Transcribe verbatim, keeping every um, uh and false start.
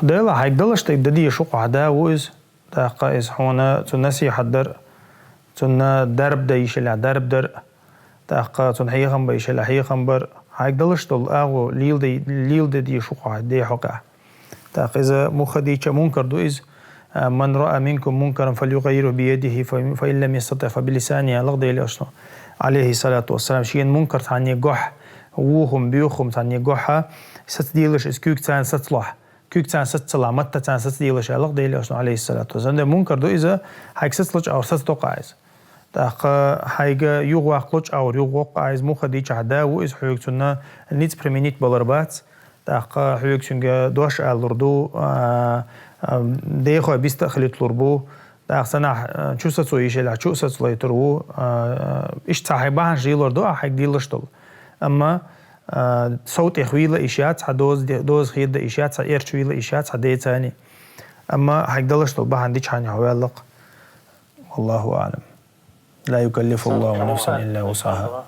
Дела, хьайга далаш тайга даде шу къахьа да ву иза. ТӀаккха иза хьона цу насихьат дар, цунна дарб да йишила дарб дар, тӀаккха цунна хьехам ба йишила хьехам бар, хьайга далаш долу агӀо лийла дай-, лийла даде шу къахьа, де хьокъехь. ТӀаккха иза муха дийча мункар ду иза: «من رأى منكم منكرا فليغيره بيده، فإن لم يستطع فبلسانه», аьлла Делан Элчано, алейхиссалату вассалам, шена мункар цхьанне гохь, вухум, буьйхум цхьанне гохьа, сацделаш иза куьйг царна сацлохь. Куьйг царна саццалахь, матта царна сацделаш, аьлла Делан Элчано, алейхиссалату вассалам. Де мункар ду иза, хьайга сацлача агӀор сацдокъа иза. ТӀаккха хьайга юхаваккхалуча агӀор юхавоккха иза, муха дийча да ву иза, хьоьга цунна ниц применить балар бац. ТӀаккха хьоьга цуьнга дош аллур ду, а, а, дехой биста а хилитлур бу. ТӀаккха санахь, а, чу сацо йишелахь, чу а сацлайтур ву. А, иштта цхьа хьай бахьанаш лелор ду, а хьайга диллаш долу. Амма, а, сов тӀехвийла йиш яц, хьан доза де-, доза хеда йиш яц, хьан эрча вийла йиш яц, хьан децани. Амма хьайга далаш долу бахьана дичхьана хьо ваьллакх. والله أعلم. لا يكلف الله نفسا إلا وسعها.